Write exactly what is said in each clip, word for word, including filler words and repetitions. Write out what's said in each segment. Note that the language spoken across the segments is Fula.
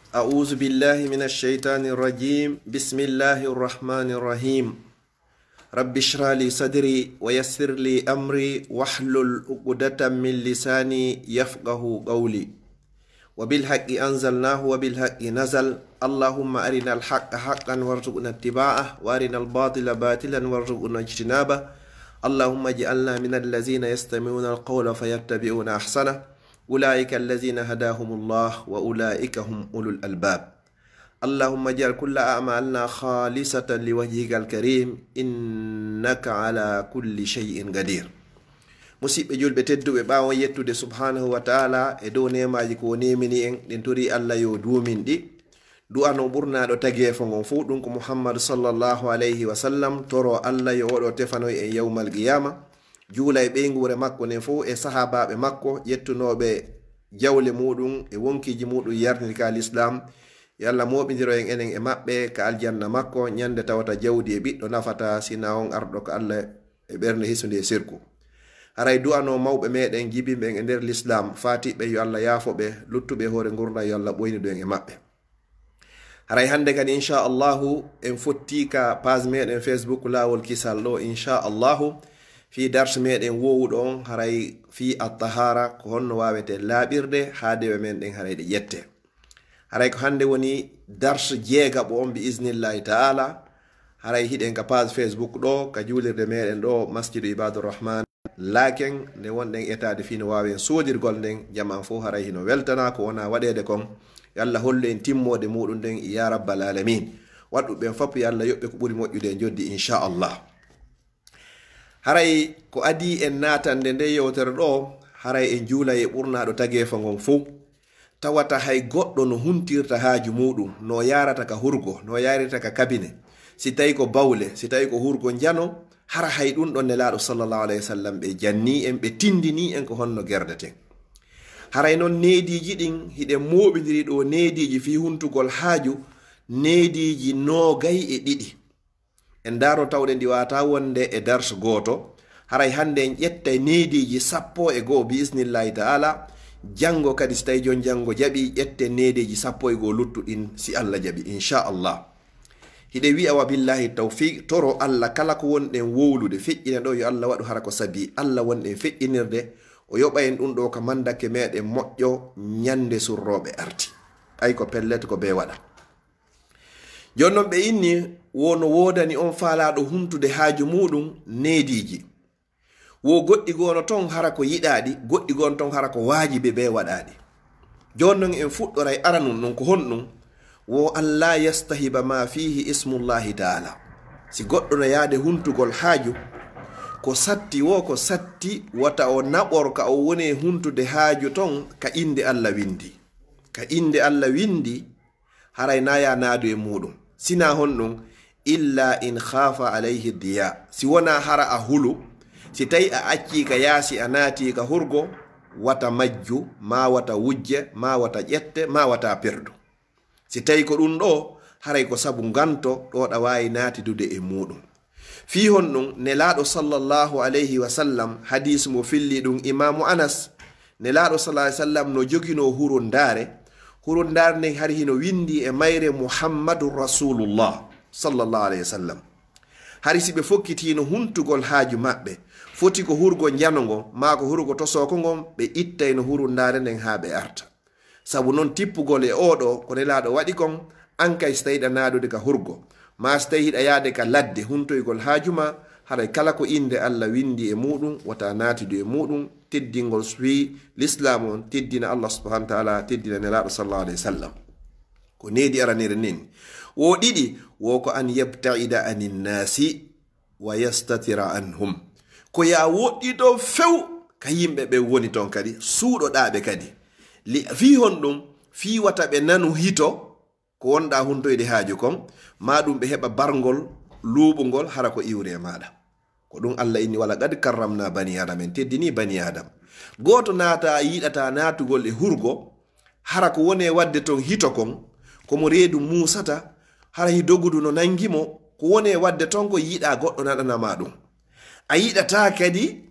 أعوذ بالله من الشيطان الرجيم. بسم الله الرحمن الرحيم. رب اشرح لي صدري ويسر لي أمري واحلل عقدة من لساني يفقه قولي. وبالحق أنزلناه وبالحق نزل. اللهم أرنا الحق حقا وارزقنا اتباعه وأرنا الباطل باطلا وارزقنا اجتنابه. اللهم اجعلنا من الذين يستمعون القول فيتبعون أحسنه. أولئك الذين هداهم الله وأولئك هم أولو الألباب. اللهم اجعل كل أعمالنا خالصة لوجهك الكريم إنك على كل شيء قدير. Musiɓɓe julɓe tedduɓe, ɓaawo yettude subhanahu wa taala e dow neemaaji ko o neemini en, ɗen tori Allah yo duumin ɗi. Du'ano ɓurnaaɗo tageefo ngon fow, ɗum ko Muhammadu sallallahu alayhi wa sallam, toro Allah yo oɗo tefanoy en yawmal qiyama. Juula e ɓeynguure makko nden fow e sahaabaaɓe makko ƴettunooɓe jawle muɗum e wonkiiji muɗum yarniri ka lislaam. Yo Allah mooɓindiro en enen e maɓɓe ka aljanna makko, ñande tawata jawdi e ɓiɗɗo nafata, sina on arɗo ka Allah e ɓernde hisunde e sirku. Haray du'ano mawɓe meɗen jibinɓe en e nder lislaam, faatiɓe yo Allah yaafo ɓe, luttuɓe e hoore ngurndan yo Allah ɓoynidu en e maɓɓe. Haray hannde kadi, inchallahu, en fotti ka page meɗen Facebook Laawol Kisal ɗo, inchallahu, fii dars meɗen wowuɗo on, haray fii attahara, ko honno waawete laaɓirde haa dewe men ɗen haray ɗe ƴette. Haray ko hannde woni dars jeegaɓo on, bi isnillahi taala. Haray hiɗen ka page Facebook ɗo, ka juulirde meɗen ɗo, Masjidu Ibadur Rahman. Laaken nde wonɗen etaade fii no waawen soodirgol nden, jamaa fow haray hino weltana ko wona waɗeede kon. Yo Allah hollu en timmoode muɗum nden, ya rabbal alamin. Waɗuɓe ɓen fow, yo Allah yoɓ ɓe ko ɓuri moƴƴude e njoddi, inchallah. Haray ko adii en naatande nde yewtere ɗo, haray en juulay e ɓurnaaɗo tageefo ngon fow. Tawata hay goɗɗo no huntirta haaju muɗum, no yaarata ka hurgo, no yaarirta ka kabine, si tawi ko bawle, si tawi ko hurgo njano, hara hay ɗum ɗon Nelaaɗo sallallahu alayhi wa sallam ɓe janni en, ɓe tindini en ko honno gerdeten. Haray non neediiji ɗin, hiɗen mooɓindiri ɗo neediiji fii huntugol haaju, neediiji noogay e ɗiɗi. En ndaaro tawɗen ɗi waata wonde e dars gooto. Haray hannde en ƴettay neediiji sappo e go'o bi isnillahi taala. Janngo kadi, si tawi jon janngo jaɓi, ƴetten neediiji sappo e go'o luttuɗin, si Allah jaɓi, inchallah. Hiɗen wi'a wa billahi tawfiq, toro Allah kala ko wonɗen wowlude, feƴƴina ɗo, yo Allah waɗu hara ko sabi Allah wonɗen feƴƴinirde, o yoɓa en ɗum ɗo ka mandake meɗen moƴƴo ñande surrooɓe arti. Ɓay ko pellet ko bee waɗa. Jooni non ɓe inni, wo no woodani on faalaaɗo huntude haaju muɗum neediiji. Wo goɗɗi goo no ton hara ko yiɗaaɗi, goɗɗi goo no ton hara ko waajibi bee waɗaaɗi. Jooni non en fuɗɗoray aranun non ko honɗum? Wo an laa yastahiba ma fiihi ismullahi taala. Si goɗɗo no yaade huntugol haaju, ko satti wo ko satti wata o naɓor ka o woni huntude haaju ton ka innde Allah winndi. Ka innde Allah winndi, haray na ya naadu e muɗum. Sina honɗum? Illa in khafa alayhi diya. Si wona hara a hulu, si tawi a acci ka yaasi a naati ka hurgo, wata majju, ma wata wujje, ma wata ƴette, ma wata perdu. Si tawi ko ɗum ɗo, haray ko sabu nganto ɗo ɗa waawi naatidude e muɗum. Fii honɗum? Nelaaɗo sallallahu alayhi wa sallam, hadiis mo filli ɗum Imaamu Anas, Nelaaɗo sallallahu alayhi wa sallam no joginoo hurundaare. Hurundaare nden hari hino winndi e mayre Muhammadun Rasulullah sallallahu alayhi wa sallam. Hari si ɓe fokkitiino huntugol haaju maɓɓe, foti ko hurgo njano ngon, maa ko hurgo tosooko ngon, ɓe ittayno hurundaare nden haa ɓe arta. Sabu non tippugol e oo ɗoo, ko Nelaaɗo waɗi kon, an kay si tawi hiɗa naadude ka hurgo, maa si tawi hiɗa yaade ka ladde huntoygol haaju maa, haray kala ko innde Allah winndi e muɗum, wota naatidu e muɗum, teddingol fii Lislaam on, teddina Allah subhanahu wa taala, teddina Nelaaɗo sallallahu alayhi wa sallam. Ko needi aranere nden. Wo ɗiɗi, wo ko an yabta'ida anin naasi, wa yastatira anhum. Ko ya woɗɗi ɗo few ka yimɓe ɓe woni ton kadi, suuɗoɗaa ɓe kadi. Li-, fii honɗum? Fii wata ɓe nanu hito ko wonɗaa huntoyde haaju kon, maa ɗum ɓe heɓa barngol luuɓungol hara ko iwri e maaɗa. Ko ɗum Allah inni, "Wala qad karramna bani Adam", en teddini bani Adam. Gooto naata yiɗata naatugol e hurgo, hara ko woni e waɗde ton hito kon, ko mo reedu muusata, hara hi dogudu no nanngi mo, ko woni e waɗde ton ko yiɗaa goɗɗo naɗana ma ɗum. A yiɗataa kadi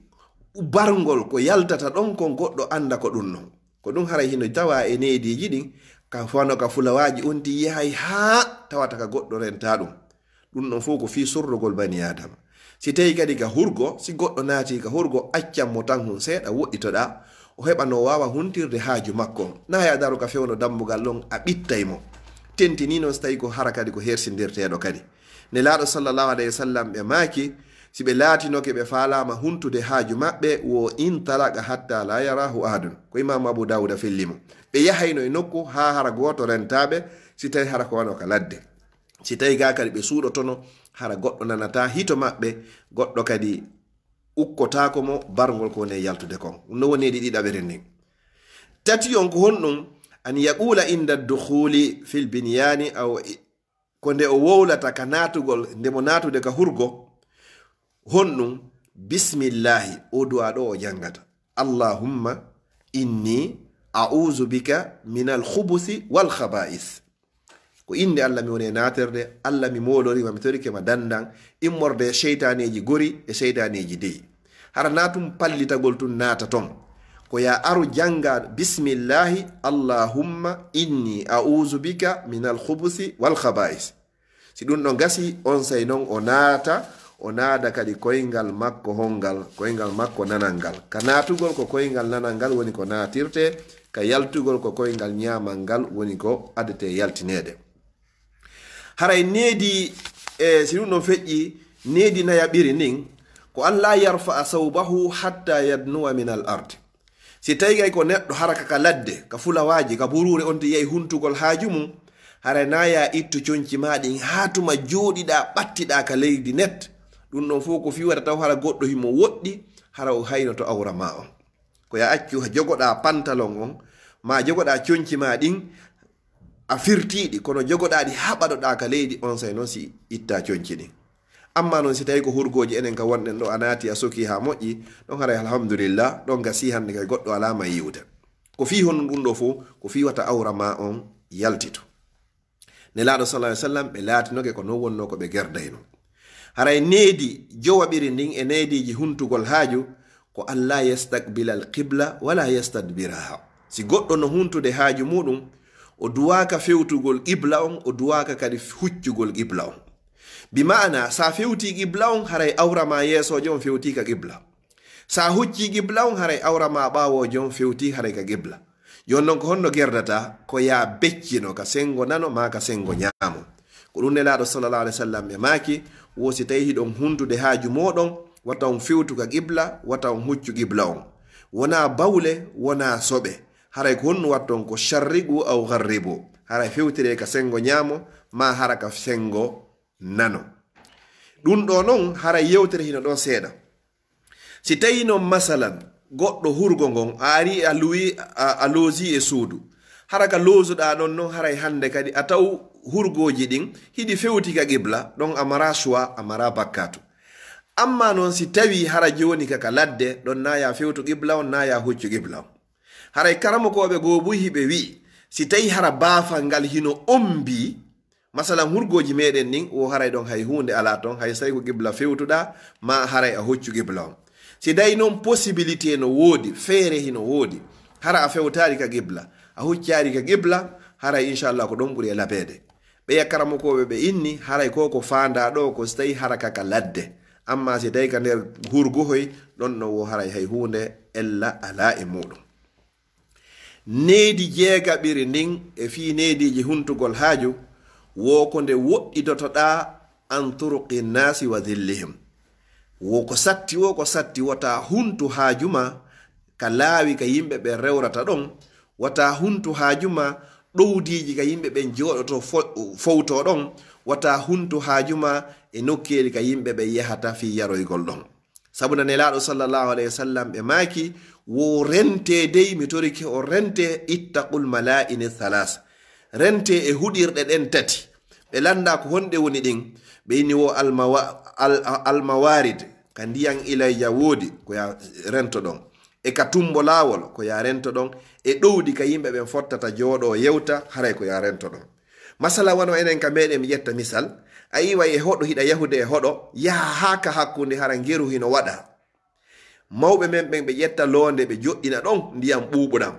barngol ko yaltata ɗon kon goɗɗo annda ko ɗum non. Ko ɗum haray hino tawaa e neediiji ɗin, Ka fano ka fulawaaji on ti yahay haa tawata ka goɗɗo renta ɗum. Ɗum ɗon fof ko fii sorrogol bani Aadama. Si tawi kadi ka hurgo, si goɗɗo naati ka hurgo, accan mo tan hun seeɗa, woɗɗitoɗaa, o heɓa no waawa huntirde haaju makko. Na ya daru ka fewndo dambugal ɗon, a ɓittay mo. Tentini noon si tawi ko hara kadi ko hersindirteeɗo kadi. Nelaaɗo sallallahu alayhi wa sallam ɓe maaki, si ɓe laatinoke ɓe faalaama huntude haaju maɓɓe, wo in talaqa hatta la yarahu ahadun. Ko Imaamu Abu Daawuda felli mo. Ɓe yahayno e nokku haa hara gooto rentaaɓe, si tawi hara ko wano ka ladde. Si tawi gaa kadi ɓe suuɗotono, hara goɗɗo nanataa hito maɓɓe, goɗɗo kadi ukkotaako mo barngol ko woni e yaltude kon. Ɗum no woni e ɗiɗaɓere ndin. Tati on ko honɗum? An yaqula inda dukhuli fil binyani aw ko nde o wowlata ka naatugol, nde mo naatude ka hurgo, honɗum? Bismillahi, o du'a ɗo o jangata. Allahumma inni a'udhu bika min al-khubuthi wal khaba'ith. Ko innde Allah mi woni e naaterde, Allah mi moolori ma, mi torike ma dandan, immorde e seytaaneeji gori e seytaaneeji deyi. Hara na tun pallitagol tun naata ton. Ko ya aru janga, bismillahi, Allahumma inni a'udhu bika min al-khubuthi wal khaba'ith. Si ɗum ɗon gasi, on say non o naata, o naada kadi koyngal makko hongal, koyngal makko nanal ngal. Ka naatugol ko koyngal nanal ngal woni ko naatirte, ka yaltugol ko koyngal ñaamal ngal woni ko adete yaltineede. Haray needi, e si ɗum ɗon feƴƴi, needi nayaɓiri ndin, ko an la yarfa'a sawbahu hatta yadnuwa min al ard. Si tawi kay ko neɗɗo hara ka, ka ladde, ka fulawaaji, ka buruure, on ti yahi huntugol haaju mum, haray na ya ittu conci ma ɗin haa tuma jooɗiɗaa, ɓattiɗaa ka leydi net. Ɗum ɗon fof ko fii wata taw hara goɗɗo himo woɗɗi, hara o haynoto awra ma on. Ko ya accu jogoɗaa pantalon on, ma jogoɗaa conci ma ɗin, a firtiiɗi, kono jogoɗaaɗi haa ɓaɗoɗaa ka leydi, on say non si itta conci ɗin. Amma non si tawi ko hurgooji enen ka wonɗen ɗo, a naati a soki haa moƴƴi, ɗon haray alhamdulillah, ɗon gasi hannde kay goɗɗo alaa ma yiwde. Ko fii honɗum ɗum ɗo fof? Ko fii wata awra ma on yaltito. Nelaaɗo sallallahu alaihi wasallam ɓe laatinoke ko non wonno ko ɓe gerdayno. Haray needi jowaɓiri ndin e neediiji huntugol haaju ko an la yastaqbila al qibla wala yastadbiraha. Si goɗɗo no huntude haaju muɗum, o duwaaka fewtugol qibla on, o duwaaka kadi huccugol qibla on. Bi ma'ana, sa fewti qibla on, haray awra ma yeesoojo on fewti ka qibla. Sa hucci qibla on, haray awra ma ɓaawo jon fewti haray ka qibla. Jon non ko honno gerdata? Ko ya beccino ka sengo nano ma ka sengo ñaamo. Ko ɗum Nelaaɗo sallallahu alaihi wasallam ɓe maaki, wo si tawi hiɗon huntude haaju moɗon, wata on fewtu ka qibla, wata on huccu qibla on. Wona bawle, wona soɓe. Haray ko honno watton? Ko sharriqu aw gharribu. Haray fewtire ka sengo ñaamo, ma hara ka sengo nano. Ɗum ɗo non haray yewtere hino ɗo seeɗa. Si tawi non masalan goɗɗo hurgo ngon a ari a luwi a, a loosi e suudu, hara ka loosuɗaa ɗon non haray hannde kadi a taw hurgooji ɗin hiɗi fewti ka qibla, ɗon a mara choix, a mara bakkatu. Amma non si tawi hara jooni ka ka ladde ɗon na ya fewtu qibla on na ya huccu qibla on. Haray karamokooɓe goo buy hiɓe wi'i si tawi hara baafal ngal hino ombi, masalan, hurgooji meɗen ɗin, wo haray ɗon hay huunde alaa ton, hay say ko qibla fewtuɗaa, ma haray a hoccu qibla on. Si tawi non possibilité no woodi, feere hino woodi, hara a fewtaari ka qibla, a huccaari ka qibla, haray inchallah ko ɗon ɓuri e labeede. Ɓeya karamokooɓe ɓe inni, haray ko ko faandaa ɗo, ko si tawi hara ka ka ladde. Amma si tawi ka nder hurgohoy, ɗon no wo haray hay huunde ella alaa e muɗum. Needi jeegaɓiri ndin e fii neediiji huntugol haaju, wo ko nde woɗɗitotoɗaa an turuqi nnaasi wa zillihim. Wo ko satti, wo ko satti, wota huntu haaju ma ka laawi ka yimɓe ɓen rewrata ɗon, wata huntu haaju ma ɗowdiiji ka yimɓe ɓen jooɗoto fo-, fowto ɗon, wata huntu haaju ma e nokkeeli ka yimɓe ɓen yahata fii yaroygol ɗon. Sabu na Nelaaɗo sallallahu alayhi wa sallam ɓe maaki, wo rentee dey, mi torike o rentee, ittaqul malaa'ini thalas. Rentee e huɗirɗe ɗen tati. Ɓe lannda ko honɗe woni ɗin? Ɓe inni wo almawa-, al-, almawarid, ka ndiyan ilayja woodi, ko ya rento ɗon. E ka tumbo laawol, ko ya rento ɗon. E ɗowdi ka yimɓe ɓen fottata jooɗoo yewta, haray ko ya rento ɗon. Masala wano enen ka meɗen mi ƴetta misal, a iway e hoɗo hiɗa yahude e hoɗo, yaha haa ka hakkunde hara ngeru hino waɗa. Mawɓe men ɓen ɓe ƴetta loonde ɓe joɗɗina ɗon ndiyam ɓuuɓuɗam.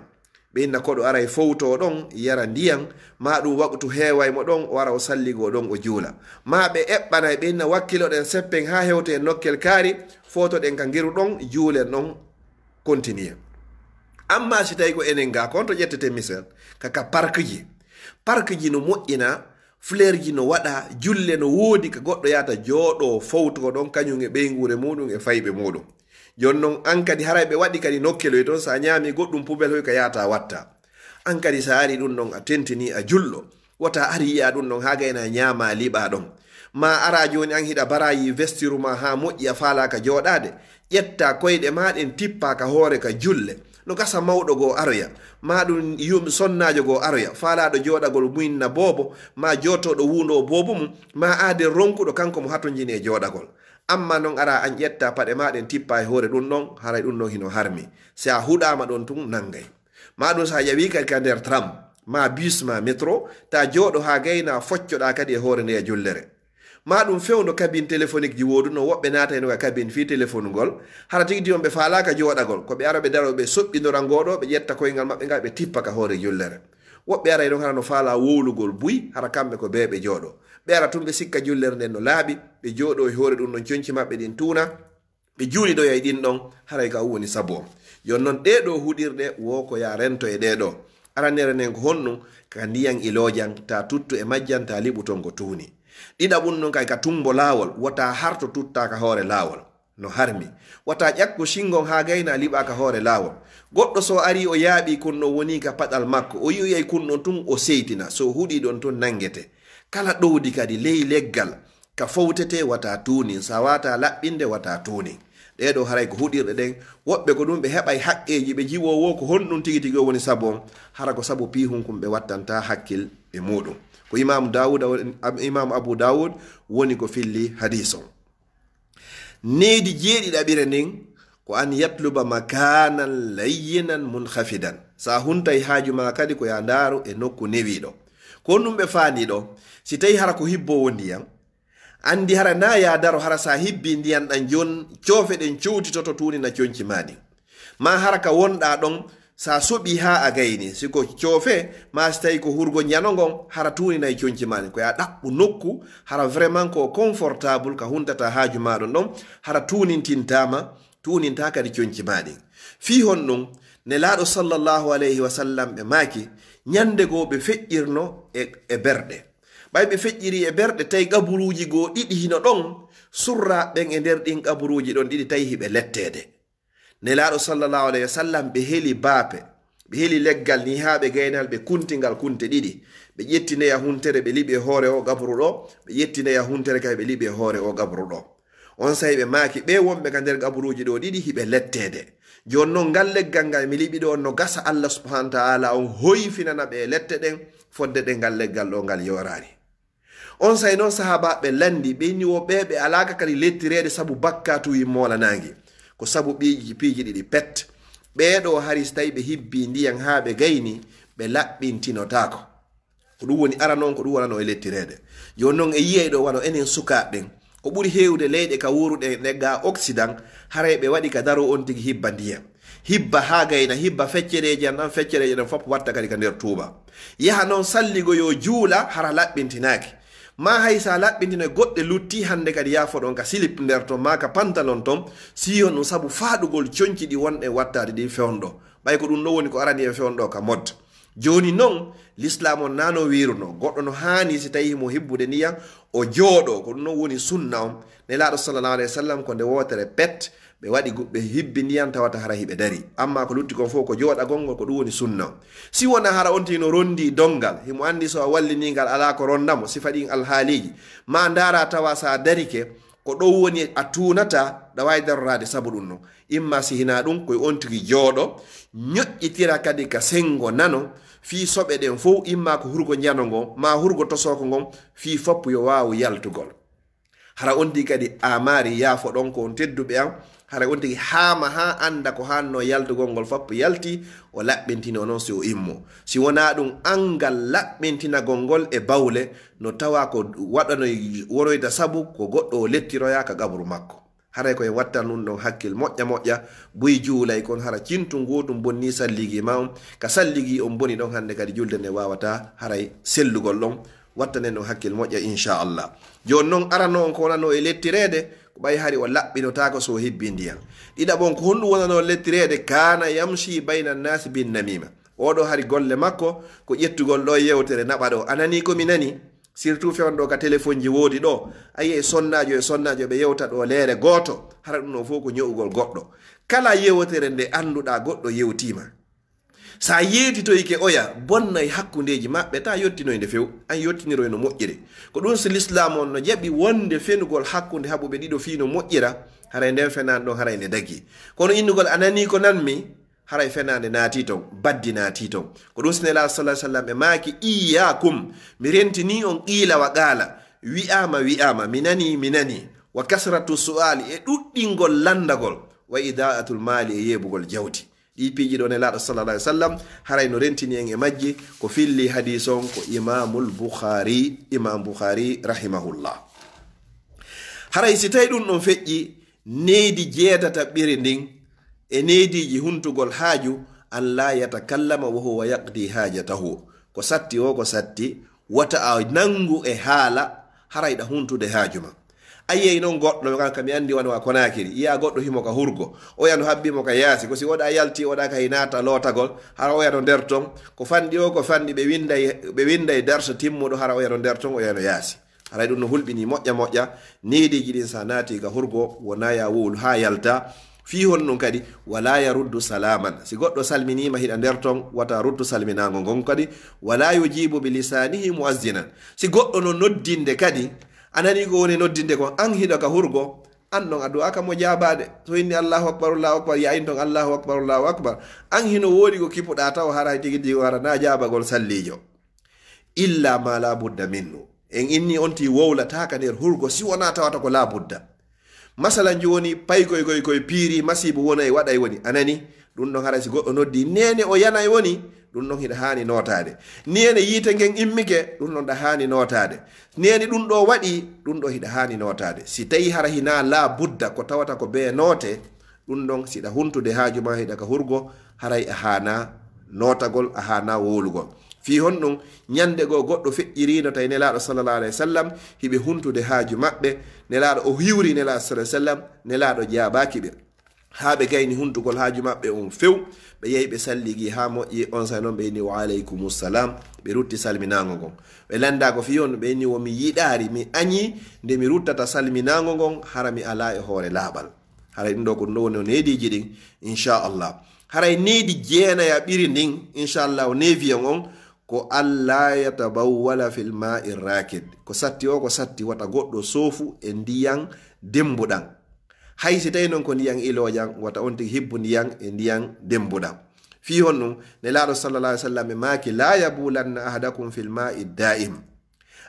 Ɓe inna koɗo aray fowto ɗon, yara ndiyan, ma ɗum waqtu heeway mo ɗon, o ara o salligo ɗon o juula. Ma ɓe eɓɓanay, ɓe inna wakkiloɗen seppen haa hewte e nokkel kaari, fowtoɗen ka ngeru ɗon, juulen ɗon, continue. Amma si tawi ko enen ga, ko on to ƴettete misal, ka, ka parkji. Parkji no moƴƴina, fleurji no waɗa, julle no woodi, ka goɗɗo yahata jooɗo, fowto ɗon, kañum e ɓeynguure muɗum e fayɓe muɗum. Jooni non, an kadi, haray ɓe waɗi kadi nokkeloy ton, so a ñaami goɗɗum, poubelle hoy ka yaata watta. An kadi, so a ari ɗum ɗon, a tentini, a julɗo. Wota ari yiya ɗum ɗon, haa gayna ñaama, liɓa ɗon. Ma ara jooni, an hiɗa barayi vestiru ma haa moƴƴi, a faalaaka jooɗaade. Ƴetta koyɗe ma ɗen, tippa ka hoore ka julle. No gasa mawɗo goo aroya, ma ɗum yum sonnaajo goo aroya, faalaaɗo jooɗagol muynna boobo, ma jooɗtooɗo wuundoo boobo mum, ma aaden ronkuɗo kanko mo hatonjini e jooɗagol. Amma non ara an ƴetta paɗe ma ɗen tippa e hoore ɗum ɗon, haray ɗum ɗon hino harmi. Si a huɗaama ɗon tun nanngay. Ma ɗum so a ƴawi kadi ka nder tram, ma bus, ma métro, ta jooɗo haa gayna foccoɗaa kadi e hoore ndeya jullere. Ma ɗum fewndo cabine téléphonique ji wooduno, woɓɓe naatayno ka cabine fii téléphone ngol. Hara tigi tigi on ɓe faalaaka jooɗagol, ko ɓe ara ɓe daro ɓe soɓɓindora ngoo ɗoo, ɓe ƴetta koyngal maɓɓe ngal ɓe tippa ka hoore jullere. Woɓɓe aray ɗon hara no faalaa wowlugol buy, hara kamɓe ko bee ɓe jooɗo. Ɓe ara tun ɓe sikka jullere nden no laaɓi, ɓe jooɗo e hoore ɗum ɗon conci maɓɓe ɗin tuuna, ɓe juulidoyay ɗin ɗon, haray ka woni sabu on. Jooni non ɗee ɗoo huɗirɗe wo ko yaa rento e ɗee ɗoo. Aranere nden ko honɗum? Ka ndiyan iloojan, ta tuttu e majjan, ta liɓu ton ko tuuni. Ɗiɗaɓun non kay ka tumbo laawol, wota harto tutta ka hoore laawol. No harmi. Wata ƴakku shingon haa gayna liɓa ka hoore laawol. Goɗɗo so ari o yaaɓi kun ɗon woni ka paɗal makko, o yi'oyay kun ɗon tun o seytina, so huɗi ɗon tun nanngete. Kala ɗowdi kadi ley leggal ka fowtete wata tuunin, sa wata laɓɓinde wata tuunin. Ɗee ɗoo haray ko huɗirɗe ɗen. Woɓɓe ko ɗum ɓe heɓay haqqeeji, ɓe jiwo wo ko honɗum tigi tigi o woni sabu on. Hara ko sabu piihun kun ɓe wattanta hakkil e muɗum. Ko Imaamu Daawuda woni, Imaamu Abu Daawud woni ko filli hadiis on. Neydi jeeɗiɗaɓire ndin ko an yatluba makanan layyinan munkhafidan. Sa huntay haaju ma kadi ko ya ndaaru e nokku newiiɗo. Ko honɗum ɓe faandi ɗoo? Si tawi hara ko hibboowo ndiyan, anndi hara na ya daro, hara sa hibbi ndiyan ɗan, jon coofe ɗen cowtitoto tuunina conci ma ɗin. Ma hara ka wonɗaa ɗon, sa soɓi haa a gayni, si ko coofe, ma si tawi ko hurgo njano ngon, hara tuuninay conci ma ɗin. Ko ya ɗaɓɓu nokku, hara vraiment ko confortable ka huntata haaju ma ɗon ɗon, hara tuunintintaama, tuuninta kadi conci ma ɗin. Fii honɗum? Nelaaɗo sallallahu alayhi wa sallam ɓe maaki, ñande goo ɓe feƴƴirno e, e berɗe. Ɓay ɓe feƴƴiri e berɗe, tawi qaburuuji goo ɗiɗi hino ɗon, surra ɓen e nder ɗin qaburuuji ɗon ɗiɗi tawi hiɓe letteede. Nelaaɗo sallallahu alayhi wa sallam ɓe heli baape, ɓe heli leggal ni haa ɓe gaynal, ɓe kunti ngal kunte ɗiɗi. Ɓe ƴetti ndeya huntere, ɓe liɓi e hoore o qabru ɗo, ɓe ƴetti ndeya huntere kay, ɓe liɓi e hoore o qabru ɗo. On say ɓe maaki, ɓe wonɓe ka nder qaburuuji ɗo ɗiɗi hiɓe letteede. Jooni non ngal leggal ngal mi liɓi ɗo no gasa Allah subhanahu wa ta'ala on hoyfinana ɓe e lette ɗen, fodde ɗe ngal leggal ɗo ngal yoraani. On say non sahaabaaɓe lanndi, ɓe inni wo ɓe, ɓe alaaka kadi lettireede sabu bakkaatuuji moolanaangi. Ko sabu ɓiiji, piiji ɗiɗi pet. Ɓee ɗo hari si tawi ɓe hibbi ndiyan haa ɓe gayni, ɓe laɓɓintinotaako. Ko ɗum woni ara non, ko ɗum wonano e lettireede. Jooni non e yiyay ɗo wano enen sukaaɓe ɓen. Ko ɓuri heewde leyɗe ka wuuruɗen ɗe ga Occident, haray ɓe waɗi ka daro on tigi hibba ndiyan. Hibba haa gayna, hibba feccereeji an ɗan, feccereeji ɗan fof watta kadi ka nder tuuba. Yaha non salligo yo juula, hara laɓɓintinaaki. Ma hay sa laɓɓintino e goɗɗe lutti, hannde kadi yaafo ɗon ka silip nder ton, ma ka pantalon ton, si on ɗum sabu faaɗugol conci ɗi wonɗen wattaade ɗin fewndo. Ɓay ko ɗum ɗo woni ko arani en fewndo ka mod. Jooni non, Lislaam on naa no wiiruno, goɗɗo no haani si tawi himo hibbude niyan, o jooɗo, ko ɗum non woni sunna on. Nelaaɗo sallallahu alayhi wa sallam ko nde wootere pet, ɓe waɗi gu-, ɓe hibbi ndiyan tawata hara hiɓe dari. Amma ko lutti kon fof ko jooɗagol ngol, ko ɗum woni sunna on. Si wona hara on tino rondi dongal, himo anndi so a wallini ngal alaa ko ronda mo, sifa ɗin alhaaliiji. Ma ndaara tawa sa darike, ko ɗon woni a tuunata, ɗa waawi daroraade sabu ɗum non. Imma si hinaa ɗum, ko on tigi jooɗo, ñoƴƴitira kadi ka senngo nano, fii soɓe ɗen fof, imma ko hurgo njano ngon, ma hurgo tosooko ngon, fii foppu yo waawu yaltugol. Hara on tigi kadi a maari yaafo ɗon ko on tedduɓe an, hara on tigi haama haa annda ko haanno yaltugol ngol foppu yalti, o laɓɓintino non si o immo. Si wonaa ɗum, anngal laɓɓintinagol ngol e bawle, no tawa ko waɗano wonoyta sabu ko goɗɗo o lettiroya ka qabru makko. Haray ko en wattan ɗum ɗon hakkil moƴƴa moƴƴa, buy juulay kon hara cintu ngootum bonni salligi ma on, ka salligi on boni ɗon hannde kadi julde nde waawata haray sellugol ɗon, wattanen ɗon hakkil moƴƴa inchallah. Jooni noon arano on ko wonano e lettireede, ko ɓay hari o laɓɓinotaako so o hebbi ndiyan. Ɗiɗaɓon ko honɗum wonano lettireede, kana yamshi bayna nnaasi bin namima. Oɗo hari golle makko ko ƴettugol ɗo yewtere naɓa ɗo. A nani ko mi nani? Surtout fewndo ka téléphone ji woodi ɗo. A yi'ay sonnaajo e sonnaajo ɓe yewta ɗo leere gooto. Hara ɗum ɗon fof ko ño'ugol goɗɗo. Kala yewtere nde annduɗaa goɗɗo yewtiima. Sa yeetitoyke oya, bonnay hakkundeeji maɓɓe, ta yottinoy nde few. An yottiniroy no moƴƴiri. Ko ɗum si Lislaam on no jaɓi wonde fenugol hakkunde haɓuɓe ɗiɗo fii no moƴƴira, haray nden fenaande ɗon haray nde dagi. Kono innugol a nani ko nanmi, haray fenaande naatii ton, baddi naatii ton. Ko ɗum si Nelaaɗo sallallaahu alayhi wa sallam ɓe maaki, "Iyyaakum, mi rentinii on qiila wa qaala, wi'aama, wi'aama, mi nanii, mi nanii, wa kasratu su'aali, e ɗuɗɗingol lanndagol, wa idaa'atul maali, e yeebugol jawdi." Ɗii piiji ɗoo Nelaaɗo sallallaahu alayhi wa sallam haray no rentini en e majji, ko filli hadiis on ko Imaamul Bukhaari, Imaam Bukhaari rahimahullah. Haray si tawi ɗum ɗon feƴƴi, needi jeetata ɓiri ndin e neediiji huntugol haaju, an laa yatakallama wa huwa yaqdi haajatahu. Ko satti o, ko satti, wata a nanngu e haala, haray ɗa huntude haaju ma. A yi'ay non goɗɗo, kan ka mi anndi wano a Konaakiri, yi'a goɗɗo himo ka hurgo, oya no habbi mo ka yaasi, ko si oɗa yalti, oɗa kay naata lootagol, hara oya no nder ton, ko fanɗi o, ko fanɗi, ɓe winnday, ɓe winnday darsa timmuɗo, hara oya no nder ton, oya no yaasi. Haray ɗum no hulɓini moƴƴa moƴƴa, neediiji ɗin sa naati ka hurgo, wona ya wowlu haa yalta. Fii honɗum kadi, wala yaruddu salaaman. Si goɗɗo salminiima hiɗa nder ton, wata ruttu salminaango ngon kadi. Wala yujibu bi lisaanihi muazzinan. Si goɗɗo no noddinde kadi, a nani ko woni noddinde kon, an hiɗo ka hurgo, an ɗon a du'aaka mo jaabaade. So inni Allahu akbar, Allahu akbar, ya in ton Allahu akbar, Allahu akbar. An hino woodi ko kipuɗaa taw hara tigi tigi hara na jaabagol salliijo. Illa ma la budda minhu. En inni on ti wowlata ka nder hurgo si wona tawata ko la budda. Masalan jooni pay koy koy koy piiri masiibo wona e waɗay woni. A nani? Ɗum ɗon haray si goɗɗo noddi neene o yanay woni, ɗum ɗon hiɗa haani nootaade. Neene yiite ngen immike, ɗum ɗon ɗa haani nootaade. Neene ɗum ɗo waɗi, ɗum ɗo hiɗa haani nootaade. Si tawi hara hina la budda ko tawata ko bee noote, ɗum ɗon siɗa huntude haaju ma hiɗa ka hurgo, haray a haana nootagol, a haana wowlugol. Fii honɗum? Ñande goo goɗɗo feƴƴiriino tawi Nelaaɗo sallallahu alayhi wa sallam hiɓe huntude haaju maɓɓe, Nelaaɗo o hiwri Nelaaɗo sallallahu alayhi wa sallam, Nelaaɗo jaabaaki ɓe. Haa ɓe gayni huntugol haaju maɓɓe on few, ɓe yahi ɓe salligi haa moƴƴi, on saa'i non ɓe inni, "Wa alaykumu salam," ɓe rutti salminaango ngon. Ɓe lanndaa ko fii honɗum? Ɓe inni, "Wo mi yiɗaari, mi añi nde mi ruttata salminaango ngon, hara mi alaa e hoore laaɓal." Haray ɗum ɗo ko ɗum ɗo woni o neediiji ɗin, inchallah. Haray needi jeenaya ɓiri ndin, inchallah, o neefiyon on, ko alla yatabawwala fil ma'i rakid. Ko satti o, ko satti wata goɗɗo soofu e ndiyan dembuɗan. Hay si tawi non ko ndiyan ilojan, wata on tigi hibbu ndiyan e ndiyan dembuɗan. Fii honɗum? Nelaaɗo sallallahu alayhi wa sallam e maaki, "La yabulanna ahadakum fil ma'i da'im."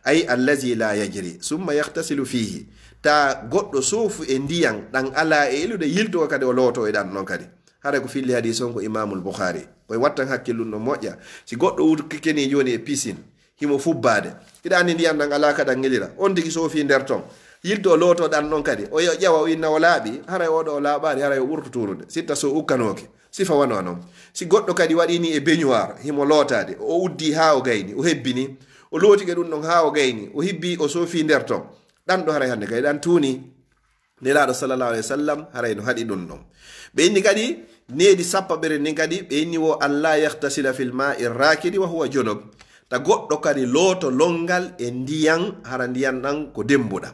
Ay allazi la yajri, summa yahtasilu fihi. Ta goɗɗo soofu e ndiyan ɗan ala e ilude, yilto kadi o looto e ɗan non kadi. Haray ko filli hadiis on ko Imaamul Bukhaari. Koye wattan hakkil ɗum no moƴƴa. Si goɗɗo wut-, keni jooni e piscine, himo fubbaade. Hiɗa anndi ndiyan ɗan ala ka ɗan ngilira. On tigi soofi nder ton. Yilto o looto ɗan non kadi. O yo-, ƴawa o inna o laaɓi, haray oɗo o laaɓaali, haray o ɓurto tuurude. Sitta so ukkanooke. Sifa wano non. Si goɗɗo kadi waɗi ni e baignoire, himo lootaade, o uddi haa o gayni, o hebbini, o lootike ɗum ɗon haa o gayni, o hibbi, o soofi nder ton. Ɗan ɗo haray hannde kadi ɗan tuuni. Nelaaɗo sallallahu alayhi wa sallam haray no haɗi ɗum ɗon. Ɓe inni kadi, needi sappaɓere ndin kadi, ɓe inni wo alla yahtasila fil ma'i rakidi wa huwa junub. Ta goɗɗo kadi looto longal e ndiyan, hara ndiyan ɗan ko dembuɗan.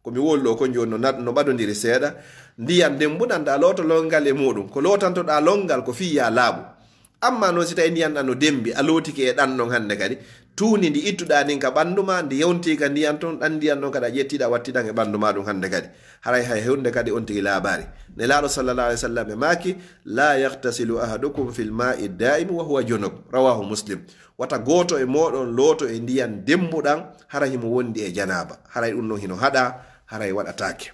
Ko mi wowli ɗo kon jooni no nad-, no ɓadondiri seeɗa. Ndiyan dembuɗan ɗa looto longal e muɗum. Ko lootantoɗa longal ko fii ya laaɓu. Amma noon si tawi ndiyan ɗan no dembi, a lootike e ɗan ɗon hannde kadi, tuundi ndi ittuɗa ndin ka ɓanndu ma, ndi yonti ka ndiyan ton, ɗan ndiyan ɗon kadi a ƴettiɗa wattiɗan e ɓanndu ma ɗum hannde kadi. Haray hay hunde kadi on tigi laaɓaali. Nelaaɗo sallallahu alayhi wa sallam e maaki, "La yahtasilu ahadukum fil ma'i da'im wa huwa junub." Rawahu Muslim. Wata gooto e mooɗon looto e ndiyan dembuɗan, hara himo wondi e janaaba. Haray ɗum ɗon hino haɗa, haray waɗataake.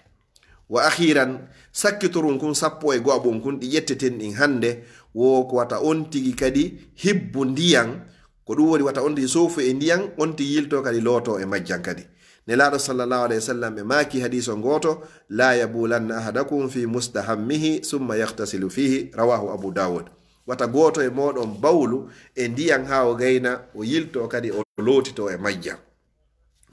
Wa akhiran, sakkitorun kun sappo e go'aɓun kun ɗi ƴetteten ɗin hannde, wo ko wata on tigi kadi hibbu ndiyan, ko ɗum woni wata on tigi soofu e ndiyan, on tigi yilto kadi looto e majjan kadi. Nelaaɗo sallallahu alayhi wa sallam ɓe maaki hadiiso ngooto, "La yabulanna ahadakum fi mustahammihi summa yaghtasilu fihi," rawahu Abu Dawud. Wata gooto e mooɗon bawlu e ndiyan haa o gayna, o yilto kadi o lootito e majjan.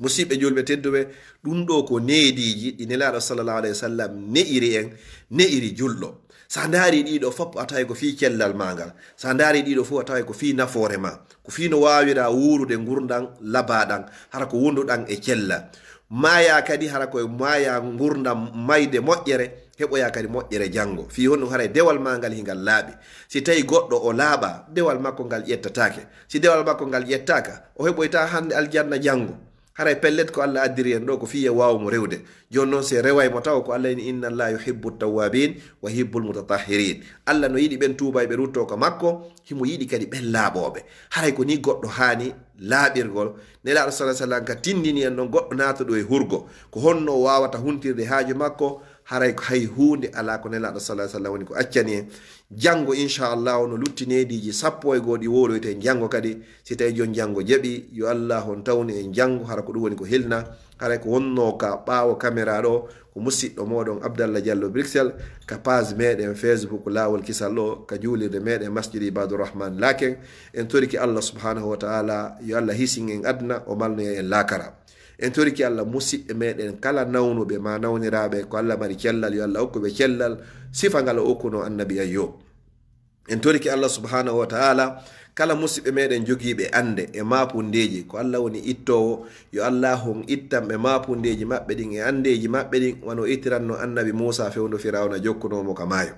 Musiɓɓe julɓe tedduɓe, ɗum ɗo ko neediiji ɗi Nelaaɗo sallallahu alayhi wa sallam ne'iri en, ne'iri julɗo. Sa ndaari ɗiɗo fof a taway ko fii cellal maa ngal. Sa ndaari ɗiɗo fof a taway ko fii nafoore maa. Ko fii no waawira wuurude ngurndan labaaɗan, hara ko wonduɗan e cellal. Maaya kadi hara ko maaya ngurndan mayde moƴƴere, heɓoya kadi moƴƴere janngo. Fii honɗum? Haray dewal maa ngal hingal laaɓi. Si tawi goɗɗo o laaɓa, dewal makko ngal ƴettataake. Si dewal makko ngal ƴettaaka, o heɓoyta hannde aljanna janngo. Haray pellet ko Allah addiri en ɗo ko fii e waawu mo rewde. Jooni noon si reway mo taw ko Allah ini, "Inna Allah yuhibbu tawwabin wa yuhibbul mutatahhirin." Allah no yiɗi ɓen tuubayɓe rutto ka makko, himo yiɗi kadi ɓen laaɓooɓe. Haray ko ni goɗɗo haani laaɓirgol. Nelaaɗo sallallahu alaihi wasallam ka tindini en noon goɗɗo naatuɗo e hurgo. Ko honno o waawata huntirde haaju makko? Haray ko hay huunde alaa ko Nelaaɗo sallallahu alaihi wasallam woni ko accani en. Janngo, inchallahu, no lutti neediiji sappo e goo ɗi wowloyten janngo kadi. Si tawi jon janngo jaɓi, yo Allah on tawnu en janngo, hara ko ɗum woni ko hilna. Haray ko wonno ka ɓaawo caméra ɗo, ko musiɗɗo moɗon Abdallah Diallo Bruxelles, ka page meɗen Facebook Laawol Kisal ɗo, ka juulirde meɗen Masjid Ibadur Rahman Laken. En toriki Allah subhanahu wa ta'ala, yo Allah hisin en aduna, o malnoya en laakara. En toriki Allah musiɓɓe meɗen kala nawnuɓe ma nawniraaɓe, ko Allah mari cellal, yo Allah okku ɓe cellal, sifa ngal o okkuno Annabi Ayyub. En toriki Allah subhanahu wa ta'ala, kala musiɓɓe meɗen jogiiɓe annde e maapundeeji, ko Allah woni ittoowo, yo Allah on ittan ɓe maapundeeji maɓɓe ɗin e anndeeji maɓɓe ɗin, wano ittiranno Annabi Muusa fewndo Firawna jokkunoo mo ka maayo.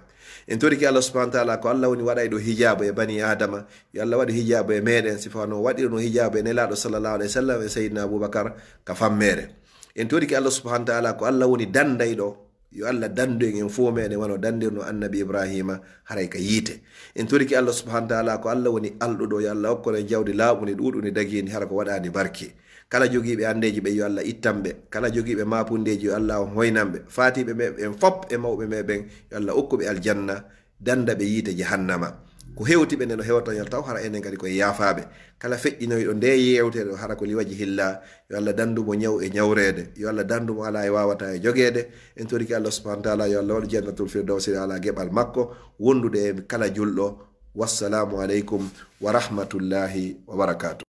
En toriki Allah subhanahu wa ta'ala, ko Allah woni waɗayɗo hijaabu e bani Adama, yo Allah waɗu hijaabu e meɗen, sifa no waɗirno hijaabu e Nelaaɗo sallallahu alaihi wasallam e Sayyidina Abubakar ka fammeere. En toriki Allah subhanahu wa ta'ala, ko Allah woni dandayɗo, yo Allah dandu en en fof meɗen wano dandirno Annabi Ibrahima haray ka yiite. En toriki Allah subhanahu wa ta'ala, ko Allah woni alɗuɗo, yo Allah okkono en jawdi laaɓundi ɗuuɗundi dagiindi hara ko waɗaani barke. Kala jogiiɓe anndeeji ɓe yo Allah ittan ɓe, kala jogiiɓe maapundeeji yo Allah on hoynan ɓe, faatiiɓe meɓen fof e mawɓe meɓen yo Allah okku ɓe aljanna, danda ɓe yiite jahannama. Ko hewti ɓe nde no hewtañol taw hara enen kadi koye yaafaaɓe. Kala feƴƴinoyɗo nde yeewtere ɗo hara ko liwaji hilla, yo Allah dandu mo ñaw e ñawreede, yo Allah dandu mo alaa e waawata e jogeede. En toriki Allah subhanahu wa ta'ala, yo Allah waɗu jannatul firdawsi ala geɓal makko, wondude e kala julɗo. Wassalamu aleykum wa rahmatullahi wa barakatuh.